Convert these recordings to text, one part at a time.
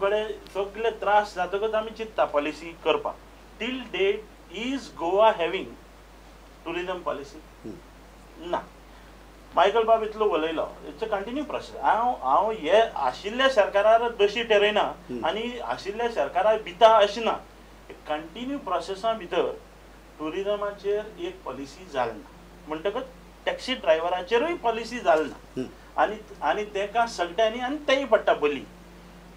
कडेन सगळे त्रास जातकच आमी चिंतता पॉलिसी करपाक. Till date is Goa having tourism policy? ना. मायकल बाब इतलो उलयलो, it's a continue process. हांव हांव हे आशिल्ल्या सरकारार दोशी ठरयना आनी आशिल्ल्या सरकाराक भिता अशें ना. कंटिन्यू प्रोसेसा भितर ट्युरिजमाचेर एक पॉलिसी जाली ना म्हणटकच टॅक्सी ड्रायव्हराचेरूय पॉलिसी जाली ना आनी आनी ताका सगळ्यांनी आनी तेय पडटा बली.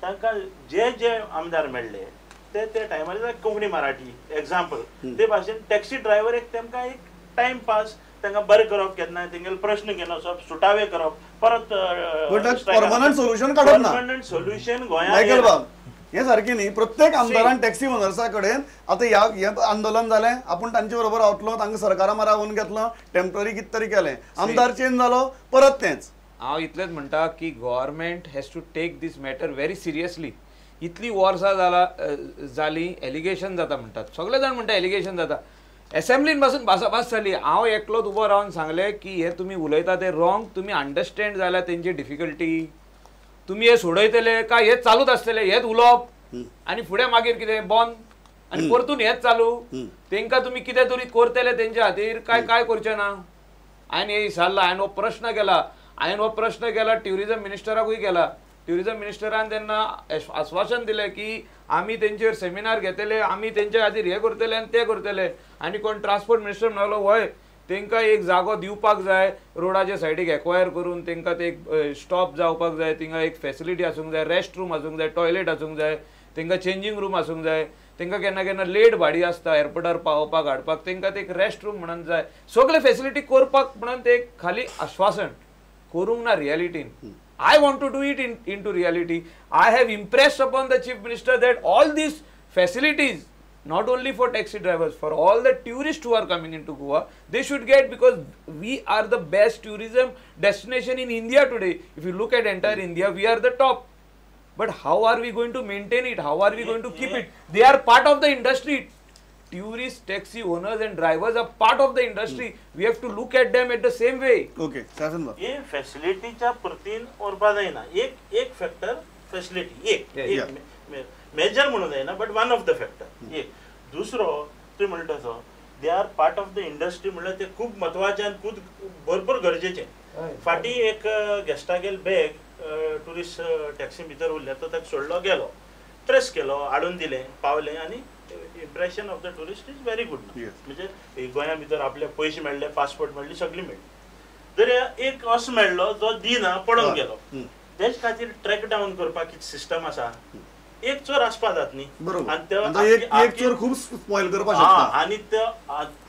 तांकां जे जे आमदार मेळ्ळे ते ते टायमार कोंकणी मराठी एग्जाम्पल ते भाशेन टॅक्सी ड्रायव्हर एक तेमकां एक टायम पास, तांकां बरें करप केन्ना तेंगेले प्रश्न घेवन वचप, सुटावे करप, परत परमनंट सोल्युशन काडप ना. परमनंट सोल्युशन गोंयांत. मायकल बाब हे सारकें न्ही, प्रत्येक आमदारान टॅक्सी ओनर्सा कडेन आतां ह्या हें आंदोलन जालें आपूण तांचे बरोबर रावतलो, तांकां सरकारा मारावन घेतलो, टेम्पररी कितें तरी केलें, आमदार चेंज जालो परत तेंच. हांव इतलेंच म्हणटा की government has to take this matter very seriously. इतली वर्सां जाला जालीं एलिगेशन जाता म्हणटात, सगळे जाण म्हणटा एलिगेशन जाता. एसेंब्लीन पासून भासाभास जाली, हांव एकलोच उबो रावन सांगलें की हे तुमी उलयता ते रॉंग, तुमी अंडरस्टँड जाल्यार तेंची डिफिकल्टी, तुमी हे सोडयतले काय हेच चालूच आसतले, हेच उलोवप आनी फुडें मागीर कितें बंद आनी परतून हेच चालू, तेंकां तुमी कितें तरी करतले तेंच्या खातीर काय काय करचें ना. हांवें हे विचारला, हांवें हो प्रश्न केला, हांवें हो प्रश्न केला ट्युरिजम मिनिस्टराकूय केला. ट्युरिजम मिनिस्टरान तेन्ना आश्वासन दिलें की आमी तेंचेर सेमिनार घेतले, आमी तेंच्या खातीर हें करतले आनी तें करतले. आनी कोण ट्रान्सपोर्ट मिनिस्टर म्हणलो वय तेंकां एक जागो दिवपाक जाय, रोडाच्या सायडीक एक्वायर करून तेंकां ते एक स्टॉप जावपाक जाय, थिंगा एक फेसिलिटी आसूंक जाय, रेस्ट रूम आसूंक जाय, टॉयलेट आसूंक जाय, तेंकां चेंजींग रूम आसूंक जाय, तेंकां केन्ना केन्ना लेट भाडी आसता एअरपोर्टार पावोवपाक हाडपाक, तेंकां ते एक रेस्ट रूम म्हणून जाय, सगळे फेसिलिटी करपाक म्हणून ते एक खाली आश्वासन करूंक ना रियलिटीन. I want to do it into reality. I have impressed upon the Chief Minister that all these facilities, not only for taxi drivers, for all the tourists who are coming into Goa, they should get, because we are the best tourism destination in India today. If you look at entire India, we are the top. But how are we going to maintain it? How are we going to keep it? They are part of the industry. Tourist, taxi owners and drivers are part of the industry. We have to look at them at the same way. Okay, Sasan bab. हे फॅसिलिटीच्या पुरतीन उरपा जायना. एक एक factor facility एक एक major म्हणून जायना, but one of the factor एक. दुसरो तुवें म्हणटा तसो they are part of the industry म्हणल्यार ते खूब म्हत्वाचे आनी खूब भरपूर गरजेचे. फाटीं एक गेस्टागेल बॅग ट्युरिस्ट टॅक्सी भितर उरल्या, तो ताका सोडलो गेलो, ट्रेस केलो, हाडून दिलें, पावलें आनी impression of the tourist is very good. म्हणजे गोंया भितर आपले पयशे मेळ्ळे, पासपोर्ट मेळ्ळी, सगळी मेळ्ळी. जर एक असो मेळ्ळो जो दिना पडून गेलो, तेच खातीर ट्रॅक डावन करपाक कितें सिस्टम आसा. एक चोर आसपा जात न्ही, आनी चोर खूब स्पॉयल करपाक शकता. आनी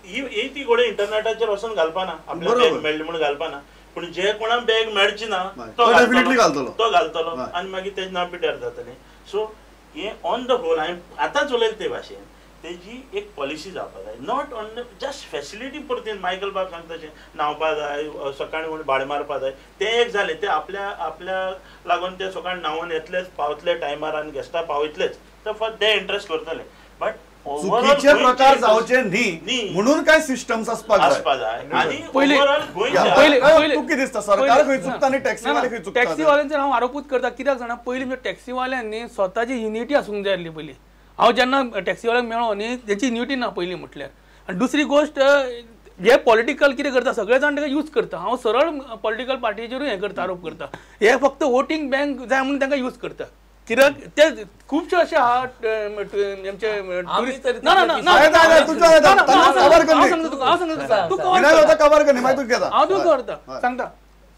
ही ती घोडे इंटरनेटाचेर वचून घालपाना, आपल्या बॅग मेळ्ळी म्हणून घालपाना, पूण जे कोणाक बॅग मेळची ना तो घालतलो, तो घालतलो आनी मागीर तेजें नांव पिड्ड्यार जातलें. सो हे ऑन the whole हांवें आतांच उलयलें ते भाशेन तेजी एक पॉलिसी जावपा जाय, not on just facility पुरतीन. मायकल बाब सांगता तशें न्हांवपा जाय, सकाळीं कोण भाडें मारपा जाय, तें एक जालें, तें आपल्या आपल्या लागून ते सकाळीं न्हांवन येतलेच, पावतले टायमार आनी गेस्टां पावयतलेच, तर फक्त ते इंट्रस्ट करतले. बट चुकीचे प्रकार जावचे न्ही म्हणून काय सिस्टम्स आसपाक जाय. आनी ओवरऑल गोंयच्या तुका कितें दिसता सरकार खंय चुकता आनी टॅक्सीवाले खंय चुकता? टॅक्सीवाल्यांचेर हांव आरोपूच करता. कित्याक जाणा, पयलीं म्हणजे टॅक्सीवाल्यांनी स्वताची युनिटी आसूंक जाय आसली. पयलीं हांव जेन्ना टॅक्सीवाल्यांक मेळ्ळो न्ही, तेची युनिटी ना पयलीं म्हटल्यार. आनी दुसरी गोश्ट, हे पॉलिटिकल कितें करता, सगळे जाण ताका यूज करता. हांव सरळ पॉलिटिकल पार्टीचेरूय हें करता, आरोप करता. हे फक्त वोटींग बँक जाय म्हणून तांकां यूज करता. कित्याक ते खुबशे अशे आहा आमचे. ना ना ना, हांव सांगता तुका, हांव तुका करता सांगता.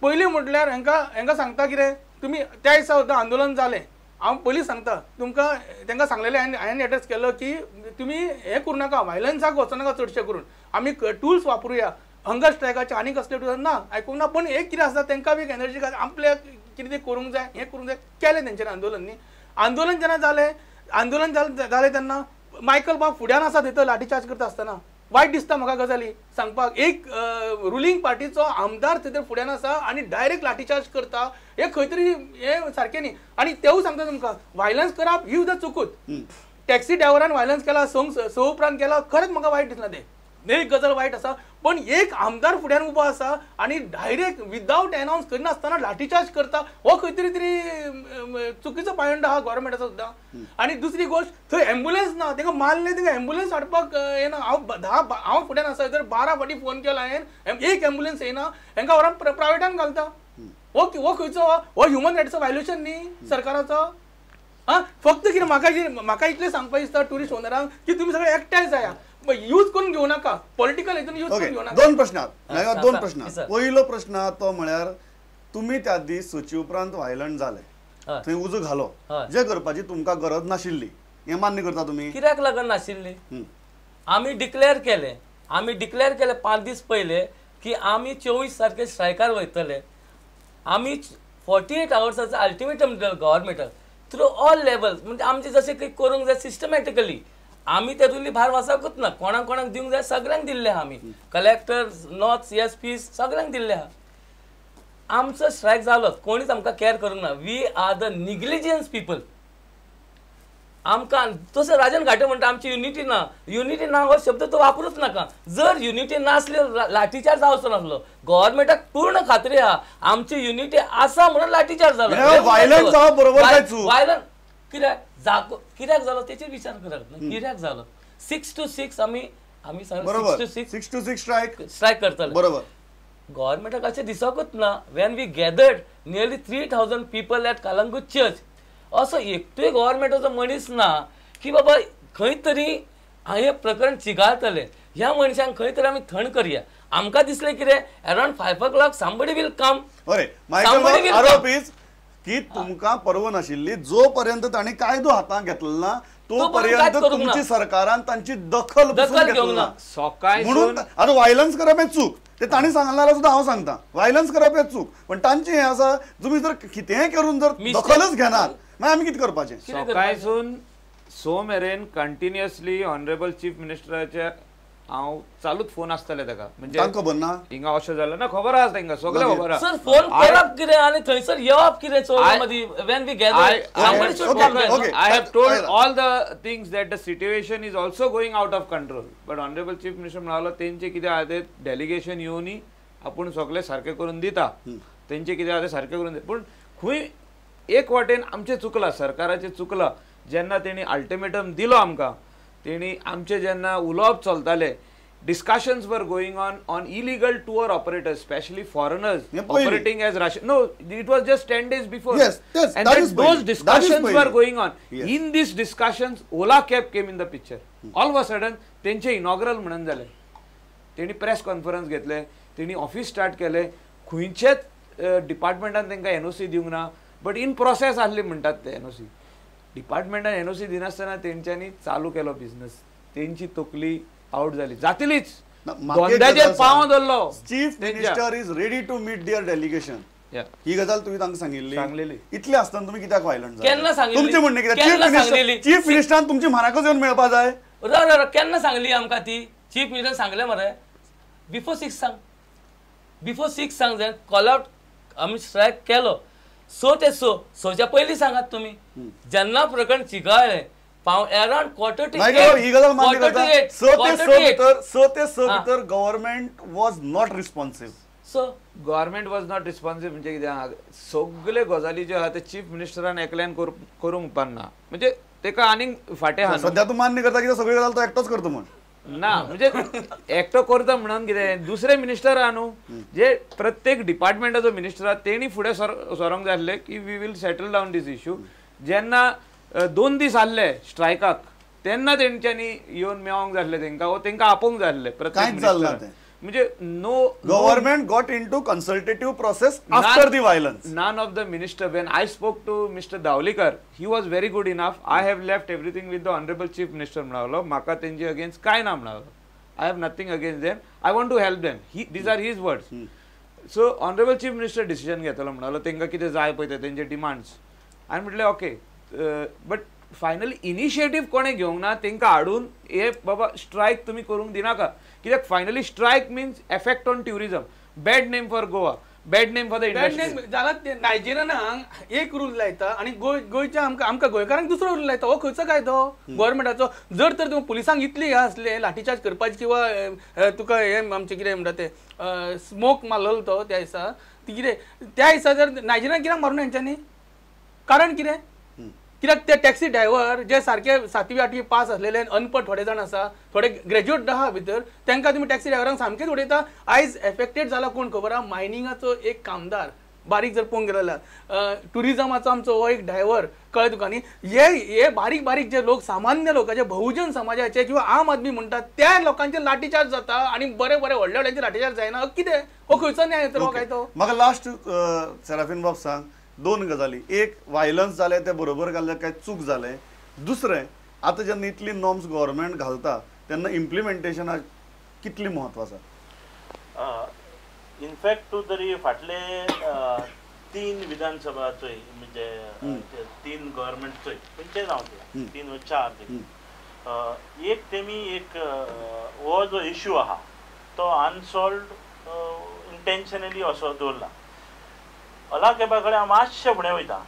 पयलीं म्हटल्यार हेंकां हेंकां सांगता कितें तुमी त्या दिसा सुद्दां आंदोलन जालें, हांव पयलीं सांगता तुमकां, तांकां सांगलेलें हांवें एड्रेस केल्लो की तुमी हें करूं नाका, वायलन्साक वचनाका चडशें करून, आमी टुल्स वापरुया, हंगर स्ट्रायकाचे आनी कसले टुल्स ना आयकूंक ना. पूण एक कितें आसता तांकां बी एक एनर्जी आपल्याक कितें तें करूंक जाय, हें करूंक जाय, केलें तेंच्यांनी आंदोलन न्ही. आंदोलन जेन्ना जालें, आंदोलन जालें तेन्ना मायकल बाब फुड्यान आसा थंय लाठीचार्ज करता आसतना वायट दिसता म्हाका गजाली सांगपाक. एक रुलींग पार्टीचो आमदार थंय फुड्यान आसा आनी डायरेक्ट लाठीचार्ज करता, हे खंय तरी हे सारकें न्ही. आनी तेवूय सांगता तुमकां, वायलन्स करप ही सुद्दां चुकूच. टॅक्सी ड्रायव्हरान वायलन्स केला, संक स उपरांत केला, खरेंच म्हाका वायट दिसना तें. एक गजाल वायट आसा पण एक आमदार फुड्यान उबो आसा आनी डायरेक्ट विदावट अनाउन्स करिनासतना लाठीचार्ज करता हो खंय तरी तरी चुकीचो पायंडो आहा गव्हर्मेंटाचो सुद्दां. आनी दुसरी गोश्ट थंय एम्बुलन्स ना, तांकां मारले तांकां एम्बुलन्स हाडपाक येना. हांव हांव फुड्यान आसा तर 12 फावटी फोन केला हांवें, एक एम्बुलन्स येना, हांकां व्हरोन प्रायवेटान घालता. हो हो खंयचो हो ह्युमन रायट्सचो व्हायोलेशन न्ही सरकाराचो. आं फक्त कितें म्हाका म्हाका इतलें सांगपा दिसता ट्युरिस्ट ओनरांक की तुमी सगळे एकठांय जाया, यूज करून घेवं नाका पॉलिटिकल हितून यूज करून घेवं नाका. दोन प्रश्न, दोन प्रश्न. पयलो प्रश्न तो म्हळ्यार तुमी त्या दीस सची उपरांत व्हायलंट जाले, थंय उजो घालो, जे करपाची तुमकां गरज नाशिल्ली हें मान्य करता तुमी? कित्याक लागून नाशिल्ली? आमी डिक्लेअर केलें, आमी डिक्लेअर केलें 5 दीस पयले की आमी 24 तारखे स्ट्रायकार वयतले. आमी 48 आवर्साचो अल्टिमेटम दिलो गव्हर्मेंटाक थ्रू ऑल लेवल्स, म्हणजे आमचे जशें काही करूंक जाय सिस्टमॅटिकली आमी तेतूंतली भायर वचकूच ना. कोणाक कोणाक दिवंक जाय सगळ्यांक दिल्ले आहा आमी, कलेक्टर नॉर्थ एस पी सगळ्यांक दिल्ले आहा. आमचो स्ट्रायक जालो, कोणीच आमकां कॅर करूंक ना. We are the negligence people. आमकां तसो राजन घाटे म्हणटा आमची युनिटी ना, युनिटी ना हो शब्द तो वापरूच नाका. जर युनिटी नासली लाठीचार्ज जावचो नासलो. गव्हर्मेंटाक पूर्ण खात्री आहा आमची युनिटी आसा म्हणून लाठीचार्ज जालो. व्हायलंट कित्याक जागो कित्याक जालो तेचेर विचार करात. कित्याक जालो 6 to 6 आमी आमी 6 to 6 strike करतले. बरोबर. गव्हर्मेंटाक अशें दिसकूच ना. When we gathered nearly 3000 people at Calangute church, असो एकटूय गव्हर्मेंटाचो मनीस ना की बाबा खंय तरी हें प्रकरण चिगाळतले, ह्या मनशांक खंय तरी आमी थंड करया. आमकां दिसलें कितें around 5 o'clock somebody will come. आरोप is की तुमकां परवा नाशिल्ली, जो पर्यंत तांणी कायदो हातांत घेतलो ना तो पर्यंत तुमची सरकारान तांची दखल घेवंक ना. म्हणून आतां व्हायलन्स करप हें चूक, ते तांणी सांगलें जाल्यार सुद्दां हांव सांगता व्हायलन्स करप हें चूक, पण तांचें हें आसा तुमी जर कितेंय करून जर दखलच घेनात मागीर आमी कितें करपाचें? सकाळसून 6 मेरेन कंटिन्युअसली ऑनरेबल चीफ मिनिस्टराच्या हांव चालूच फोन आसताले ताका, म्हणजे खबर ना हिंगा अशें जालें ना, खबर आसा तांकां सगळें खबर आसा. सर फोन करप कितें आनी थंयसर येवप कितें चोर when we gather. I have told all the things that the situation is also going out of control, but honourable chief minister म्हणालो तेंचे कितें आहा तें डेलिगेशन येवनी आपूण सगळें सारकें करून दिता, तेंचे कितें आहा तें सारकें करून दिता. पूण खंय एक वाटेन आमचें चुकलां, सरकाराचें चुकलां. जेन्ना तेणी अल्टिमेटम दिलो आमकां, तेणी आमचें जेन्ना उलोवप चलतालें, discussions were going on illegal tour operators, specially foreigners operating as Russian. No, it was just 10 days before. Yes, yes, and those discussions were going on. In these discussions Ola cab came in the picture. All of a sudden तेंचे inaugural म्हणून जालें, तेणी press conference घेतले, तेणी office start केलें. खंयचेच डिपार्टमेंटान तांकां NOC दिवंक ना, बट इन प्रोसेस आसली म्हणटात ते एनओसी. डिपार्टमेंटान एनओसी दिनासतना तेंच्यांनी चालू केलो बिझनस, तेंची तकली आवट जाली जातलीच. धंद्याचेर पांव धरलो. Chief minister is ready to meet their delegation, ही गजाल तुम्ही तांकां सांगिल्ली. इतले आसतना तुमी कित्याक व्हायलंट जाले? केन्ना सांगिल्ली? तुमचें म्हणणें कितें? चीफ मिनिस्टरान तुमची म्हाराकच येवन मेळपा जाय. केन्ना सांगली आमकां ती? चीफ मिनिस्टर सांगलें मरे बिफोर 6 सांग, बिफोर 6 सांग जाय कॉल आवट आमी स्ट्रायक केलो 6 ते 6, 6च्या पयलीं सांगात तुमी. जेन्ना प्रकरण चिगाळ्ळें अराउंड 7:45 ही गजाल मान्य करता. 6 ते 6 भितर government was not responsive. So government was not responsive म्हणजे कितें आहा, सगळे गजाली ज्यो आहा ते चीफ मिनिस्टरान एकल्यान करूंक उपकारना, म्हणजे तेका आनीक फाटें आहा. सद्या तूं मान्य करता कित्याक सगळी गजाल तो एकटोच करता म्हूण? ना, म्हणजे एकटो करता म्हणून कितें दुसरे मिनिस्टर आहा न्हू, जे प्रत्येक डिपार्टमेंटाचो मिनिस्टर आहा तेणी फुडें सरोंक जाय आसलें की we will settle down this issue. जेन्ना 2 दीस आहले स्ट्रायकाक तेन्ना तेंच्यांनी येवन मेळोंक जाय आसलें तेंकां, वो तेंकां आपोवंक जाय आसलें प्रत्येक मिनिस्टराक. म्हणजे no government got into consultative process after the violence. None of the minister. When I spoke to Mister Dhavalikar, he was very good enough. I have left everything with the honourable chief minister म्हणालो, म्हाका तेंचे against कांय ना म्हणालो, I have nothing against them, I want to help them, these are his words. So honourable chief minister decision घेतलो म्हणालो, तेंकां कितें जाय पळय तें तेंचे डिमांड्स. हांवें म्हटलें ओके, बट फायनली इनिशिएटीव कोणें घेवंक ना तेंकां हाडून हे बाबा स्ट्रायक तुमी करूंक दिनाका, कित्याक finally strike means effect on tourism, bad name for Goa. Bad name for the industry. जाला ते नायजेरियनांक एक रूल लायता आनी गोंयच्या आमकां आमकां गोंयकारांक दुसरो रूल लायता. हो खंयचो कायदो गव्हर्मेंटाचो? जर तर तुका पुलिसांक इतली हें आसलें लाठीचार्ज करपाची किंवा तुका हें आमचें कितें म्हणटा तें स्मोक मारलेलो तो त्या दिसा, ती कितें त्या दिसा जर नायजेरियनाक कित्याक मारून हेंच्यांनी? कारण कितें? कित्याक ते टॅक्सी ड्रायव्हर जे सारके 7वी 8वी पास आसलेले अनपड थोडे जाण आसा, थोडे ग्रॅज्युएट आहा भितर, तांकां तुमी टॅक्सी ड्रायव्हरांक सामकेच उडयता. आयज एफेक्टेड जाला कोण खबर आहा? मायनिंगाचो एक कामदार बारीक जर पळोवंक गेलो जाल्यार, ट्युरिजमाचो आमचो हो एक ड्रायव्हर, कळ्ळें तुका न्ही? हे बारीक बारीक जे लोक सामान्य लोकांचे बहुजन समाजाचे किंवा आम आदमी म्हणटात त्या लोकांचे लाठीचार्ज जाता आनी बरे बरे व्हडल्या व्हडल्यांचे लाठीचार्ज जायना. कितें हो खंयचो न्याय हो कायदो? म्हाका लास्ट सेराफीन बाब सांग दोन गजाली. एक, वायलन्स जालें तें बरोबर घालें काय चूक जालें? दुसरें, आतां जेन्ना इतली नॉर्म्स गव्हर्मेंट घालता तेन्ना इम्प्लिमेंटेशनाक कितली म्हत्व आसा? इनफॅक्ट तूं तरी फाटले 3 विधानसभा चोय, म्हणजे 3 गव्हर्मेंट चोय, खंयचे जावं ते 3 वा 4, एक तेमी एक हो जो इश्यू आहा तो अनसॉल्वड इंटेन्शनली असो दवरला. ओला कॅबा कडेन हांव मातशें फुडें वयता.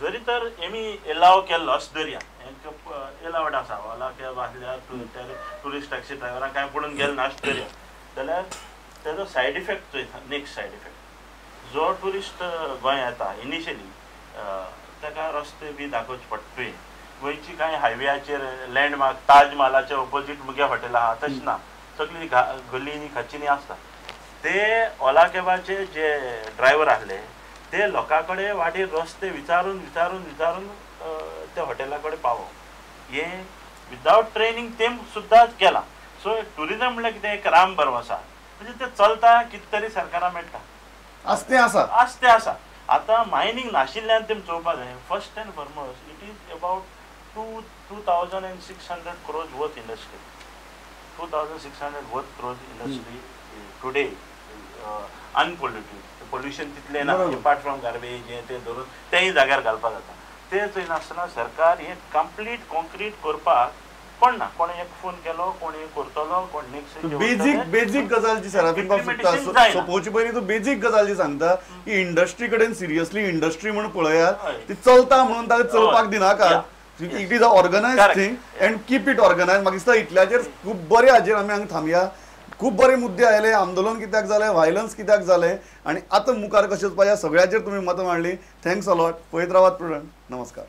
जरी तर हेमी एलाव केल्लो अशें धरया, एलावड आसा ओला कॅब आसल्यार ट्युरिस्ट टॅक्सी ड्रायव्हरांक कांय पडून गेलें ना अशें धरया, जाल्यार तेजो सायड इफेक्ट चोयता. नेक्स्ट सायड इफेक्ट, जो ट्युरिस्ट गोंयांत येता इनिशियली ताका रस्ते बी दाखोवचे पडटा. तुवें गोंयची कांय हायवेयाचेर लँडमार्क ताजमहालाच्या ओपोजीट मुगे हॉटेल आहा तशें ना, सगळीं गल्लींनी खाचींनी आसता. ते ओला कॅबाचे जे ड्रायव्हर आसले ते लोकां कडेन वाटेर रस्ते विचारून विचारून विचारून त्या हॉटेला कडेन पावो, हें विदावट ट्रेनींग ते सुद्दां केलां. सो ट्युरिजम म्हणल्यार कितें एक राम भरवसा, म्हणजे ते चलता कितें तरी सरकाराक मेळटा, आसतें आसा, आसतें आसा. आतां मायनींग नाशिल्ल्यान तेमी चोवपाक जाय. First and foremost it is about 2,600 crores worth industry, 2,600 worth crores industry today unpolluted. Pollution तितलें ना, एपार्ट फ्रॉम गार्बेज हें तें धरून तेंय जाग्यार घालपाक जाता. तें चोयनासतना सरकार हें कंप्लीट कॉन्क्रीट करपाक कोण ना, कोण एक फोन केलो, कोण एक करतलो, कोण नेक्स्ट. बेजीक बेजीक गजाल जी सेराफीन बाब सोंपोवचे पयलीं तूं बेजीक गजाल जी सांगता की इंडस्ट्री कडेन सिरियसली इंडस्ट्री म्हणून पळयात, ती चलता म्हणून ताका चलपाक दिनाकात. It is a organise thing and keep it organise. म्हाका दिसता इतल्याचेर खूब बरे हाजेर आमी हांगा थांबया. खूब बरे मुद्दे आयले, आंदोलन कित्याक जालें, व्हायलन्स कित्याक जालें आनी आतां मुखार कशें वचपाचें सगळ्याचेर तुमी मतां मांडलीं. Thanks a lot. पळयत रावात प्रुडंट. नमस्कार.